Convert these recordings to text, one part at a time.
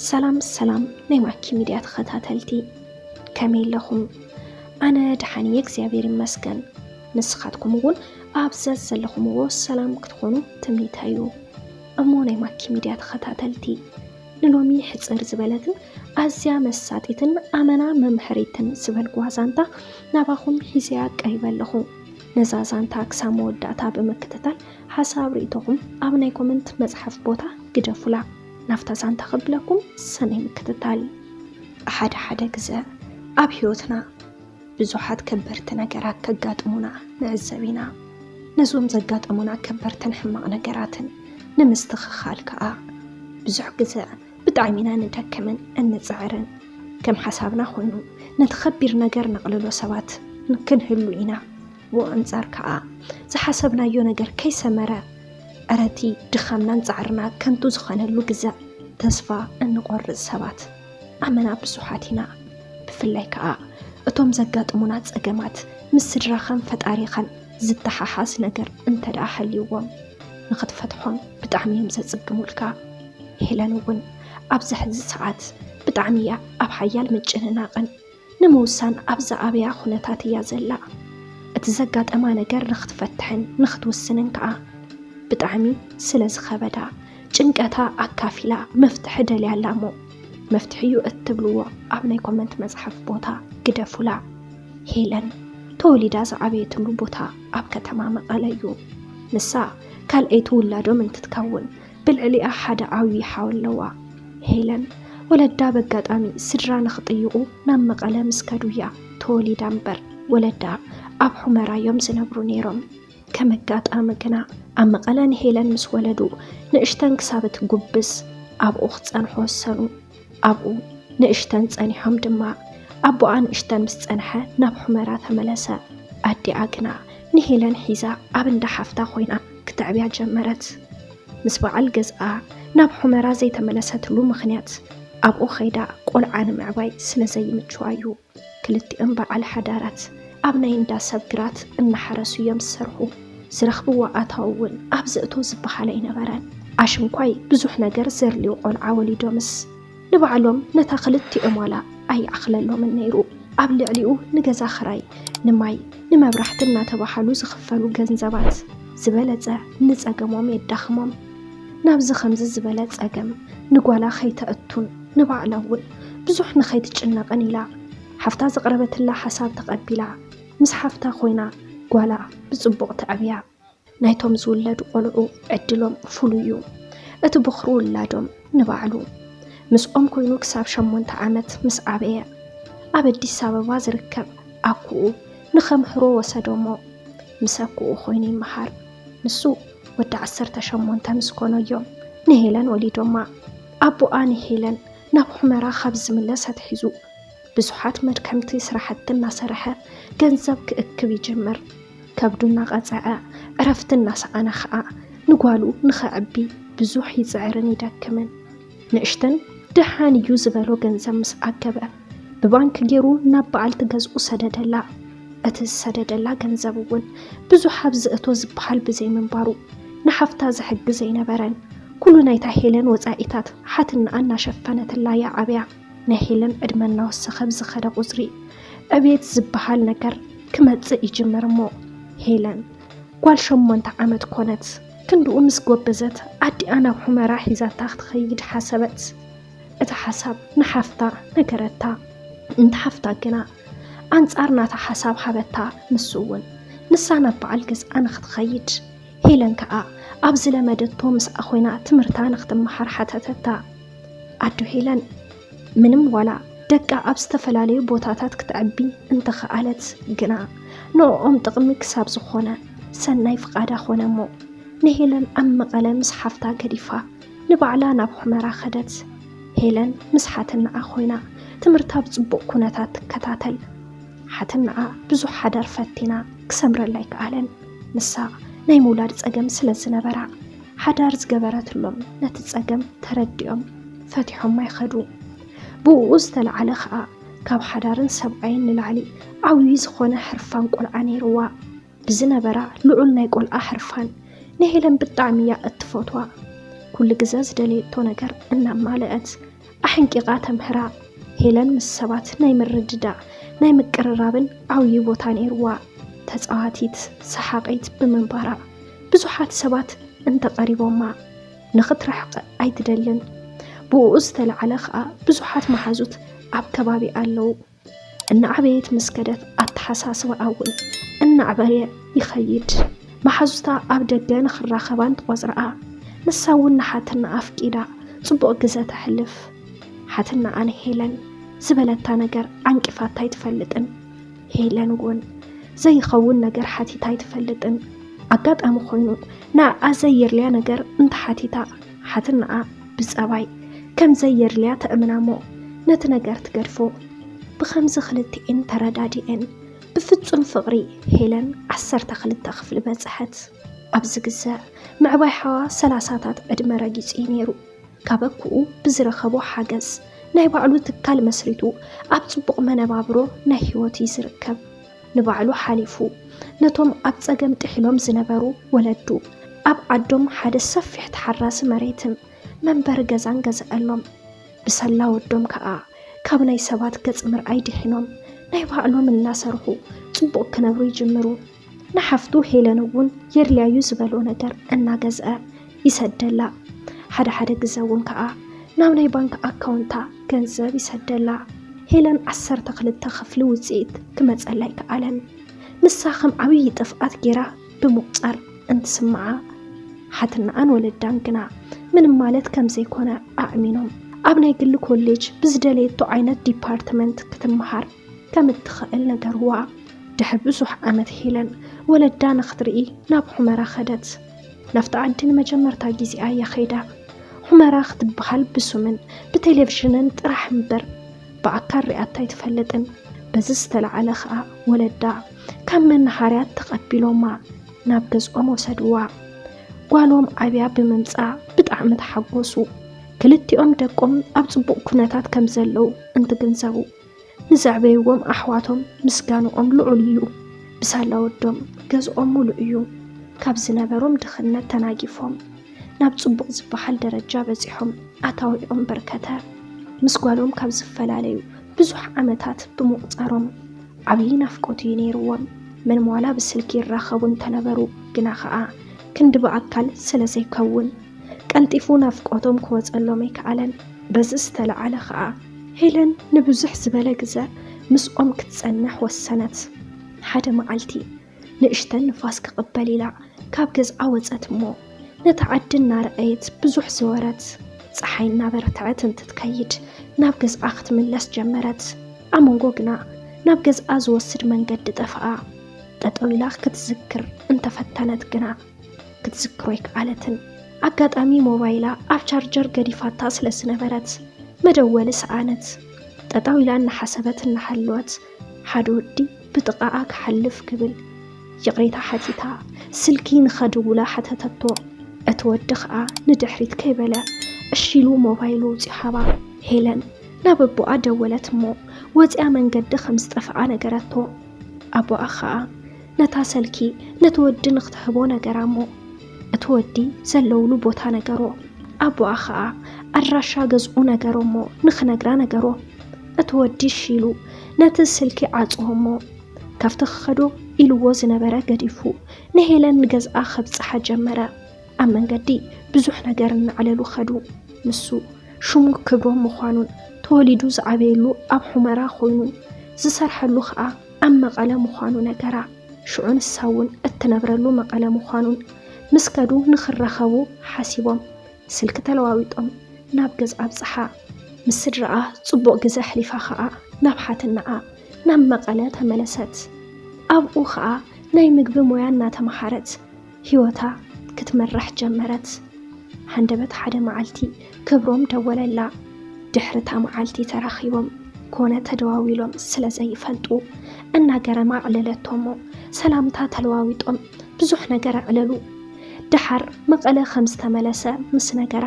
ሰላም ሰላም ናይ ማኪ ሚድያ ተኸታተልቲ፣ ከመይ ኣለኹም? ኣነ ደሓን እየ እግዚኣብሔር ይመስገን። ንስኻትኩም እውን ኣብ ዘዘለኹምዎ ሰላም ክትኾኑ ትምኒተይ እዩ። እሞ ናይ ማኪ ሚድያ ተኸታተልቲ፣ ንሎሚ ሕፅር ዝበለትን ኣዝያ መሳጢትን ኣመና መምሀሪትን ዝበልኩዋ ዛንታ ናባኹም ሒዘያ ቀሪበ ኣለኹ። ነዛ ዛንታ ክሳብ መወዳእታ ብምክትታል ሓሳብ ርእይቶኹም ኣብ ናይ ኮመንት መፅሓፍ ቦታ ግደፉላ። ናብታ ዛንታ ከብለኩም ሰናይ ምክትታል። ሓደ ሓደ ግዘ ኣብ ህይወትና ብዙሓት ከበድቲ ነገራት ከጋጥሙና ንዕዘብ ኢና። ነዞም ዘጋጠሙና ከበድትን ሕማቕ ነገራትን ንምስትኽኻል ከኣ ብዙሕ ግዘ ብጣዕሚ ኢና ንደክምን እንጽዕርን። ከም ሓሳብና ኮይኑ ነቲ ከቢድ ነገር ነቕልሎ ሰባት ክንህሉ ኢና። ብኡ ኣንጻር ከኣ ዝሓሰብናዮ ነገር ከይሰመረ፣ እረ እቲ ድኻምናን ጻዕርና ከንቱ ዝኾነሉ ግዘ ተስፋ እንቖርጽ ሰባት ኣመና ብዙሓት ኢና። ብፍላይ ከኣ እቶም ዘጋጥሙና ጸገማት ምስ ስድራኻን ፈጣሪኻን ዝተሓሓዝ ነገር እንተ ደኣ ሃልይዎም፣ ንኽትፈትሖም ብጣዕሚ እዮም ዘጽግሙልካ። ሄለን እውን ኣብዚ ሕዚ ሰዓት ብጣዕሚ እያ ኣብ ሓያል ምጭንናቕን ንምውሳን ኣብ ዝኣበያ ኩነታት እያ ዘላ። እቲ ዘጋጠማ ነገር ንኽትፈትሕን ንኽትውስንን ከኣ ብጣዕሚ ስለ ዝኸበዳ፣ ጭንቀታ ኣካፊላ መፍትሒ ደልያ ኣላ እሞ፣ መፍትሒ እዩ እትብልዎ ኣብ ናይ ኮመንት መጽሓፍ ቦታ ግደፉላ። ሄለን ተወሊዳ ዝዓበየትሉ ቦታ ኣብ ከተማ መቐለ እዩ። ንሳ ካልኣይቲ ውላዶም እንትትከውን፣ ብልዕሊኣ ሓደ ዓብዪ ሓው ኣለዋ። ሄለን ወለዳ በጋጣሚ ስድራ ንኽጥይቑ ናብ መቐለ ምስ ከዱ እያ ተወሊዳ እምበር፣ ወለዳ ኣብ ሑመራ እዮም ዝነብሩ ነይሮም። ከም ኣጋጣሚ ግና ኣብ መቐለ ንሄለን ምስ ወለዱ፣ ንእሽተን ክሳብ እትጉብዝ ኣብኡ ክጸንሑ ወሰኑ። ኣብኡ ንእሽተን ጸኒሖም ድማ፣ ኣቦኣ ንእሽተን ምስ ጸንሐ ናብ ሑመራ ተመለሰ። ኣዲኣ ግና ንሄለን ሒዛ ኣብ እንዳ ሓፍታ ኮይና ክተዕብያ ጀመረት። ምስ በዓል ገዝኣ ናብ ሑመራ ዘይተመለሰትሉ ምኽንያት፣ ኣብኡ ከይዳ ቆልዓ ንምዕባይ ስለ ዘይምችዋ እዩ። ክልቲኦም በዓል ሓዳራት ኣብ ናይ እንዳ ሰብ ግራት እናሓረሱ እዮም ዝሰርሑ። ዝረኽብዎ ኣታዊ እውን ኣብዚ እቶ ዝበሃል ኣይነበረን። ኣሽንኳይ ብዙሕ ነገር ዘድልዮ ቆልዓ ወሊዶምስ ንባዕሎም ነታ ክልቲኦም ዋላ ኣይኣኽለሎምን ነይሩ። ኣብ ልዕሊኡ ንገዛ ኽራይ፣ ንማይ፣ ንመብራህቲ እናተባሃሉ ዝኽፈሉ ገንዘባት ዝበለጸ ንጸገሞም የዳኽሞም። ናብዚ ከምዚ ዝበለ ጸገም ንጓላ ከይተእቱን ንባዕላ እውን ብዙሕ ንኸይትጭነቕን ኢላ ሓፍታ ዘቕረበትላ ሓሳብ ተቐቢላ ምስ ሓፍታ ኮይና ጓላ ብጽቡቕ ተዕብያ። ናይቶም ዝውለዱ ቆልዑ ዕድሎም ፍሉይ እዩ። እቲ ቦኽሪ ውላዶም ንባዕሉ ምስኦም ኮይኑ ክሳብ ሸሞንተ ዓመት ምስ ዓበየ ኣብ ኣዲስ ኣበባ ዝርከብ ኣኩኡ ንኸምህሮ ወሰዶ እሞ ምስ ኣኩኡ ኮይኑ ይመሃር። ንሱ ወዲ ዓሰርተ ሸሞንተ ምስ ኮኖ እዮም ንሄለን ወሊዶማ። ኣቦኣ ንሄለን ናብ ሑመራ ካብ ዝምለስ ኣትሒዙ ብዙሓት መድከምቲ ስራሕቲ እናሰርሐ ገንዘብ ክእክብ ይጅምር። ከብዱ እናቐጸዐ ዕረፍቲ እናሰኣነ ኸኣ ንጓሉ ንኸዕቢ ብዙሕ ይጽዕርን ይደክምን። ንእሽተን ደሓን እዩ ዝበሎ ገንዘብ ምስ ኣከበ ብባንክ ገይሩ ናብ በዓልቲ ገዝኡ ሰደደላ። እቲ ዝሰደደላ ገንዘብ እውን ብዙሕ ኣብዚ እቶ ዝበሃል ብዘይምንባሩ ንሓፍታ ዝሕግዝ ኣይነበረን። ኩሉ ናይታ ሄለን ወጻኢታት ሓትናኣ እናሸፈነትላ እያ ዓብያ። ናይ ሄለን ዕድመ እናወሰኸ ብዝኸደ ቁጽሪ ዕብየት ዝበሃል ነገር ክመጽእ ይጅምር እሞ ሄለን ጓል ሸሞንተ ዓመት ኮነት። ክንድኡ ምስ ጎበዘት ኣዲኣ ናብ ሑመራ ሒዛታ ክትኸይድ ሓሰበት። እቲ ሓሳብ ንሓፍታ ነገረታ። እንተ ሓፍታ ግና ኣንጻር ናታ ሓሳብ ሃበታ። ንሱ እውን ንሳ ናብ በዓል ገዝኣ ንኽትኸይድ፣ ሄለን ከኣ ኣብ ዝለመደቶ ምስኣ ኮይና ትምህርታ ንኽትመሃር ሓተተታ። ኣዶ ሄለን ምንም ዋላ ደቃ ኣብ ዝተፈላለዩ ቦታታት ክትዕቢ እንተኸኣለት ግና ንዕኦም ጥቕሚ ክሳብ ዝኾነ ሰናይ ፍቓዳ ኾነ እሞ ንሄለን ኣብ መቐለ ምስ ሓፍታ ገዲፋ ንባዕላ ናብ ሑመራ ኸደት። ሄለን ምስ ሓትናኣ ኮይና ትምህርታ ብጽቡቕ ኩነታት ትከታተል። ሓትናኣ ብዙሕ ሓዳር ፈቲና ክሰምረላ ኣይከኣለን። ንሳ ናይ ምውላድ ጸገም ስለ ዝነበራ ሓዳር ዝገበረትሎም ነቲ ጸገም ተረዲኦም ፈቲሖም ኣይኸዱ። ብኡ ዝተለዓለ ኸኣ ካብ ሓዳርን ሰብኣይን ንላዕሊ ዓብዪ ዝኾነ ሕርፋን ቆልዓ ነይርዋ። ብዝነበራ ልዑል ናይ ቆልዓ ሕርፋን ንሄለን ብጣዕሚ እያ እትፈትዋ። ኩሉ ግዘ ዝደለየቶ ነገር እናማለአት ኣሕንቂቓ ተምህራ። ሄለን ምስ ሰባት ናይ ምርድዳእ ናይ ምቅርራብን ዓብዪ ቦታ ነይርዋ። ተጻዋቲት፣ ሰሓቒት ብምንባራ ብዙሓት ሰባት እንተቐሪቦማ ንኽትርሕቕ ኣይትደልን። ብኡ ዝተለዓለ ኸኣ ብዙሓት መሓዙት ኣብ ከባቢ ኣለዉ። እናዓበየት ምስ ከደት ኣተሓሳስባኣ እውን እናዕበየ ይኸይድ። መሓዙታ ኣብ ደገ ንኽራኸባን ትቖጽርኣ። ንሳ እውን ንሓትናኣ ኣፍቂዳ ጽቡቕ ግዘ ተሕልፍ። ሓትናኣ ንሄለን ዝበለታ ነገር ዓንቂፋታ ኣይትፈልጥን። ሄለን እውን ዘይኸውን ነገር ሓቲታ ኣይትፈልጥን። ኣጋጣሚ ኮይኑ ንኣኣ ዘየድልያ ነገር እንተሓቲታ ሓትናኣ ብጸባይ ከም ዘየድልያ ተእምና እሞ ነቲ ነገር ትገድፎ። ብኸምዚ ክልቲኤን ተረዳዲኤን ብፍጹም ፍቕሪ ሄለን ዓሰርተ ክልተ ክፍሊ በጽሐት። ኣብዚ ግዘ ምዕባይ ሓዋ ሰላሳታት ዕድመ ረጊጹ እዩ ነይሩ። ካብ ኣኩኡ ብዝረኸቦ ሓገዝ ናይ ባዕሉ ትካል መስሪቱ ኣብ ጽቡቕ መነባብሮ ናይ ህይወት እዩ ዝርከብ። ንባዕሉ ሓሊፉ ነቶም ኣብ ጸገም ጥሒሎም ዝነበሩ ወለዱ ኣብ ዓዶም ሓደ ሰፊሕ ተሓራሲ መሬትን መንበሪ ገዛን ገዝአሎም። ብሳላ ወዶም ከኣ ካብ ናይ ሰባት ገጽ ምርኣይ ድሒኖም ናይ ባዕሎም እናሰርሑ ጽቡቕ ክነብሩ ይጅምሩ። ንሓፍቱ ሄለን እውን የድልያዩ ዝበሎ ነገር እናገዝአ ይሰደላ። ሓደ ሓደ ግዘ እውን ከኣ ናብ ናይ ባንክ ኣካውንታ ገንዘብ ይሰደላ። ሄለን ዓሰርተ ክልተ ክፍሊ ውጽኢት ክመጸላ ኣይከኣለን። ንሳ ከም ዓብዪ ጥፍኣት ጌራ ብምቑጻር እንትስምዓ፣ ሓትናኣን ወለዳን ግና ምንም ማለት ከም ዘይኮነ ኣእሚኖም ኣብ ናይ ግሊ ኮሌጅ ብዝደለየቶ ዓይነት ዲፓርትመንት ክትመሃር ከም እትኽእል ነገርዋ። ድሕሪ ብዙሕ ዓመት ሄለን ወለዳ ንኽትርኢ ናብ ሑመራ ኸደት። ናብቲ ዓዲ ንመጀመርታ ግዜኣ እያ ኸይዳ። ሑመራ ክትበሃል ብሱምን ብቴሌቪዥንን ጥራሕ እምበር ብኣካል ሪኣታ ኣይትፈልጥን። በዚ ዝተለዓለ ኸኣ ወለዳ ካብ መናሃርያ ተቐቢሎማ ናብ ገዝኦም ወሰድዋ። ጓሎም ዓብያ ብምምጻኣ ብጣዕሚ ተሓጎሱ። ክልቲኦም ደቆም ኣብ ጽቡቕ ኩነታት ከም ዘለዉ እንትግንዘቡ ንዘዕበይዎም ኣሕዋቶም ምስጋንኦም ልዑል እዩ። ብሳላ ወዶም ገዝኦም ሙሉእ እዩ። ካብ ዝነበሮም ድኽነት ተናጊፎም ናብ ጽቡቕ ዝበሃል ደረጃ በጺሖም። ኣታዊኦም በርከተ። ምስ ጓሎም ካብ ዝፈላለዩ ብዙሕ ዓመታት ብምቑጻሮም ዓብዪ ናፍቆት እዩ ነይርዎም። ምንም ዋላ ብስልኪ ይራኸቡ እንተነበሩ ግና ኸኣ ክንዲ ብኣካል ስለ ዘይከውን ቀልጢፉ ናፍቆቶም ክወጸሎም ኣይከኣለን። በዚ ዝተለዓለ ኸኣ ሄለን ንብዙሕ ዝበለ ግዘ ምስኦም ክትጸንሕ ወሰነት። ሓደ መዓልቲ ንእሽተን ንፋስ ክቕበል ኢላ ካብ ገዝኣ ወጸት እሞ ነታ ዓዲ እናረኣየት ብዙሕ ዘወረት። ጸሓይ እናበርትዐት እንትትከይድ ናብ ገዝኣ ክትምለስ ጀመረት። ኣብ መንጎ ግና ናብ ገዝኣ ዝወስድ መንገዲ ጠፍኣ። ጠጠው ኢላ ክትዝክር እንተፈተነት ግና ክትዝክሮ ኣይከኣለትን። ኣጋጣሚ ሞባይላ ኣብ ቻርጀር ገዲፋታ ስለ ዝነበረት መደወሊ ሰኣነት። ጠጠው ኢላ እናሓሰበት እናሃለወት ሓደ ወዲ ብጥቓኣ ክሓልፍ ክብል ይቕሬታ ሓቲታ ስልኪ ንኸድውላ ሓተተቶ። እቲ ወዲ ኸኣ ንድሕሪት ከይበለ እሺ ኢሉ ሞባይሉ ኣውጺኡ ሃባ። ሄለን ናብ ኣቦኣ ደወለት እሞ ወጺኣ መንገዲ ከም ዝጠፍኣ ነገረቶ። ኣቦኣ ኸኣ ነታ ሰልኪ ነቲ ወዲ ንኽትህቦ ነገራ እሞ እቲ ወዲ ዘለውሉ ቦታ ነገሮ። ኣቦኣ ኸኣ ኣድራሻ ገዝኡ ነገሮ እሞ ንኽነግራ ነገሮ። እቲ ወዲ እሺ ኢሉ ነቲ ስልኪ ዓጽዎ እሞ ካብቲ ክኸዶ ኢልዎ ዝነበረ ገዲፉ ንሄለን ንገዝኣ ከብጽሓ ጀመረ። ኣብ መንገዲ ብዙሕ ነገር እናዕለሉ ኸዱ። ንሱ ሽሙ ክብሮም ምዃኑን ተወሊዱ ዝዓበየሉ ኣብ ሑመራ ኾይኑን ዝሰርሐሉ ኸኣ ኣብ መቐለ ምዃኑ ነገራ። ሽዑ ንሳ እውን እትነብረሉ መቐለ ምዃኑን ምስ ከዱ ንኽራኸቡ ሓሲቦም ስልኪ ተለዋዊጦም ናብ ገዝኣ ኣብጽሓ። ምስ ስድራኣ ጽቡቕ ግዘ ኣሕሊፋ ኸኣ ናብ ሓትናኣ ናብ መቐለ ተመለሰት። ኣብኡ ኸኣ ናይ ምግቢ ሞያ እናተመሃረት ህይወታ ክትመርሕ ጀመረት። ሃንደበት ሓደ መዓልቲ ክብሮም ደወለላ። ድሕሪ እታ መዓልቲ ተራኺቦም ኮነ ተደዋዊሎም ስለ ዘይፈልጡ እናገረማ ኣዕለለቶ እሞ ሰላምታ ተለዋዊጦም ብዙሕ ነገር ኣዕለሉ። ደሓር መቐለ ከም ዝተመለሰ ምስ ነገራ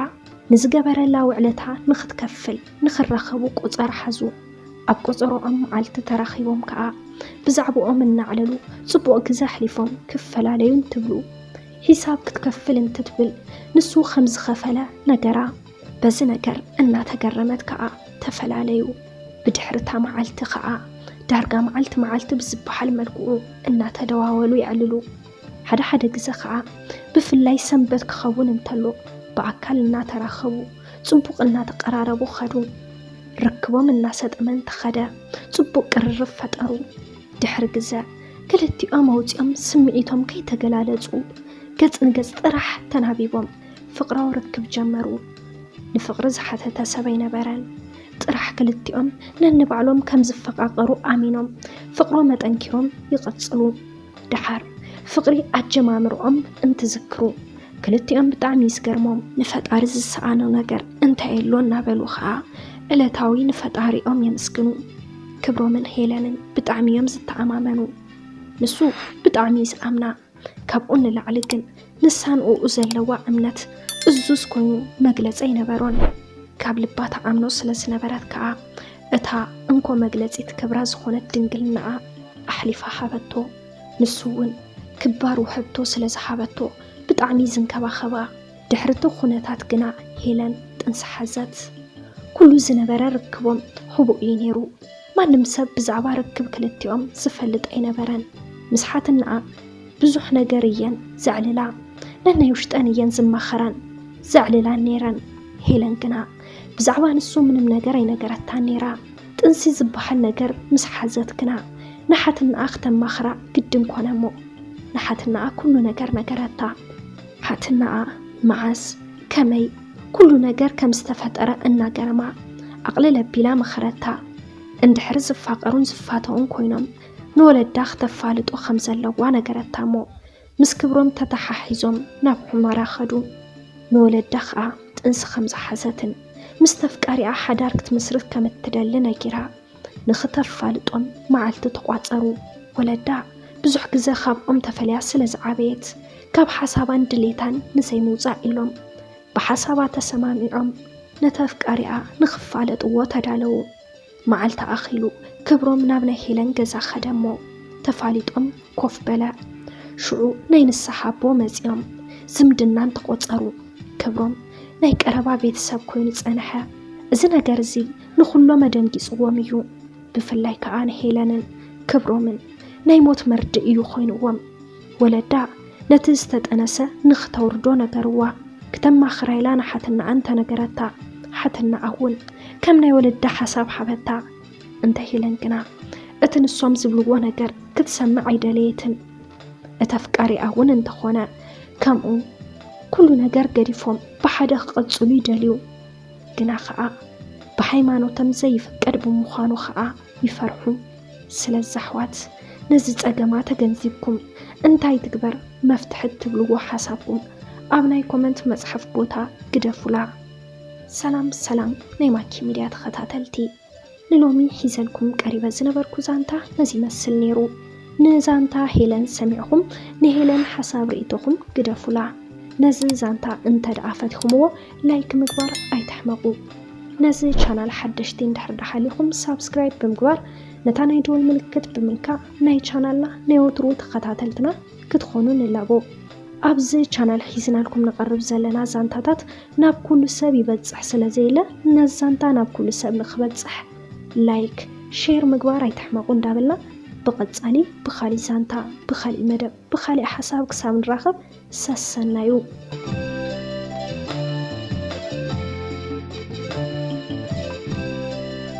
ንዝገበረላ ውዕለታ ንኽትከፍል ንኽራኸቡ ቁጸር ሓዙ። ኣብ ቆጸሮኦም መዓልቲ ተራኺቦም ከኣ ብዛዕባኦም እናዕለሉ ጽቡቕ ግዘ ኣሕሊፎም ክፈላለዩ እንትብሉ ሒሳብ ክትከፍል እንትትብል ንሱ ከም ዝኸፈለ ነገራ። በዚ ነገር እናተገረመት ከኣ ተፈላለዩ። ብድሕሪ እታ መዓልቲ ከኣ ዳርጋ መዓልቲ መዓልቲ ብዝበሃል መልክዑ እናተደዋወሉ የዕልሉ። ሓደ ሓደ ግዘ ከኣ ብፍላይ ሰንበት ክኸውን እንተሎ ብኣካል እናተራኸቡ ጽቡቕ እናተቐራረቡ ኸዱ። ርክቦም እናሰጠመ እንተኸደ ጽቡቕ ቅርርብ ፈጠሩ። ድሕሪ ግዘ ክልቲኦም ኣውጺኦም ስምዒቶም ከይተገላለጹ ገጽ ንገጽ ጥራሕ ተናቢቦም ፍቕራዊ ርክብ ጀመሩ። ንፍቕሪ ዝሓተተ ሰብ ኣይነበረን። ጥራሕ ክልቲኦም ነንባዕሎም ከም ዝፈቓቐሩ ኣሚኖም ፍቕሮም ኣጠንኪሮም ይቐጽሉ። ደሓር ፍቕሪ ኣጀማምርኦም እንትዝክሩ ክልቲኦም ብጣዕሚ እዩ ዝገርሞም። ንፈጣሪ ዝሰኣኖ ነገር እንታይ ኣሎ እናበሉ ኸኣ ዕለታዊ ንፈጣሪኦም የመስግኑ። ክብሮምን ሄለንን ብጣዕሚ እዮም ዝተኣማመኑ። ንሱ ብጣዕሚ እዩ ዝኣምና። ካብኡ ንላዕሊ ግን ንሳ ንእኡ ዘለዋ እምነት እዙዝ ኮይኑ መግለጺ ኣይነበሮን። ካብ ልባ ትኣምኖ ስለ ዝነበረት ከኣ እታ እንኮ መግለጺት ክብራ ዝኾነት ድንግልናኣ ኣሕሊፋ ሃበቶ። ንሱ እውን ክባር ውህብቶ ስለ ዝሃበቶ ብጣዕሚ ዝንከባኸባ። ድሕሪ እቲ ኩነታት ግና ሄለን ጥንሲ ሓዘት። ኩሉ ዝነበረ ርክቦም ሕቡእ እዩ ነይሩ። ማንም ሰብ ብዛዕባ ርክብ ክልቲኦም ዝፈልጥ ኣይነበረን። ምስ ሓትናኣ ብዙሕ ነገር እየን ዘዕልላ። ነናይ ውሽጠን እየን ዝማኸራን ዘዕልላን ነይረን። ሄለን ግና ብዛዕባ ንሱ ምንም ነገር ኣይነገረታን ነይራ። ጥንሲ ዝበሃል ነገር ምስ ሓዘት ግና ንሓትናኣ ክተማኽራ ግድን ኮነ እሞ ንሓትናኣ ኩሉ ነገር ነገረታ። ሓትናኣ መዓስ፣ ከመይ፣ ኩሉ ነገር ከም ዝተፈጠረ እናገረማ ኣቕልል ኣቢላ መኸረታ። እንድሕር ዝፋቐሩን ዝፋተውን ኮይኖም ንወለዳ ክተፋልጦ ከም ዘለዋ ነገረታ እሞ ምስ ክብሮም ተተሓሒዞም ናብ ሑመራ ኸዱ። ንወለዳ ኸኣ ጥንሲ ከም ዝሓዘትን ምስ ተፍቃሪኣ ሓዳር ክትምስርት ከም እትደሊ ነጊራ ንኽተፋልጦም መዓልቲ ተቋጸሩ። ወለዳ ብዙሕ ግዘ ካብኦም ተፈልያ ስለ ዝዓበየት ካብ ሓሳባን ድሌታን ንዘይምውጻእ ኢሎም ብሓሳባ ተሰማሚዖም ነቲ ኣፍቃሪኣ ንኽፋለጥዎ ተዳለዉ። መዓልቲ ኣኺሉ ክብሮም ናብ ናይ ሄለን ገዛ ኸደ እሞ ተፋሊጦም ኮፍ በለ። ሽዑ ናይ ንስሓ ኣቦ መጺኦም ዝምድናን ተቖጸሩ። ክብሮም ናይ ቀረባ ቤተሰብ ኮይኑ ጸንሐ። እዚ ነገር እዚ ንኹሎም ኣደንጊጽዎም እዩ። ብፍላይ ከኣ ንሄለንን ክብሮምን ናይ ሞት መርድእ እዩ ኮይንዎም። ወለዳ ነቲ ዝተጠነሰ ንኽተውርዶ ነገርዋ። ክተማኽራ ኢላ ንሓትናኣ እንተነገረታ ሓትናኣ እውን ከም ናይ ወለዳ ሓሳብ ሃበታ። እንተ ሄለን ግና እቲ ንሶም ዝብልዎ ነገር ክትሰምዕ ኣይደለየትን። እቲ ኣፍቃሪኣ እውን እንተኾነ ከምኡ ኩሉ ነገር ገዲፎም ብሓደ ክቐጽሉ ይደልዩ። ግና ኸኣ ብሃይማኖቶም ዘይፍቀድ ብምዃኑ ኸኣ ይፈርሑ። ስለዚ ኣሕዋት ነዚ ጸገማ ተገንዚብኩም እንታይ ትግበር መፍትሒ እትብልዎ ሓሳብኩም ኣብ ናይ ኮመንት መጽሓፍ ቦታ ግደፉላ። ሰላም ሰላም ናይ ማኪ ሚድያ ተኸታተልቲ፣ ንሎሚ ሒዘልኩም ቀሪበ ዝነበርኩ ዛንታ ነዚ ይመስል ነይሩ። ንዛንታ ሄለን ሰሚዕኹም ንሄለን ሓሳብ ርእይቶኹም ግደፉላ። ነዚ ዛንታ እንተ ደኣ ፈቲኹምዎ ላይክ ምግባር ኣይትሕመቑ። ነዚ ቻናል ሓደሽቲ እንድሕር ደሓሊኹም ሳብስክራይብ ብምግባር ነታ ናይ ደወል ምልክት ብምንካእ ናይ ቻናልና ናይ ወትሩ ተኸታተልትና ክትኾኑ ንላቦ። ኣብዚ ቻናል ሒዝናልኩም ንቐርብ ዘለና ዛንታታት ናብ ኩሉ ሰብ ይበጽሕ ስለ ዘየለ ነዚ ዛንታ ናብ ኩሉ ሰብ ንኽበጽሕ ላይክ፣ ሼር ምግባር ኣይትሕመቑ እንዳበልና ብቐጻሊ ብኻሊእ ዛንታ፣ ብኻሊእ መደብ፣ ብኻሊእ ሓሳብ ክሳብ ንራኸብ ሰሰናዩ።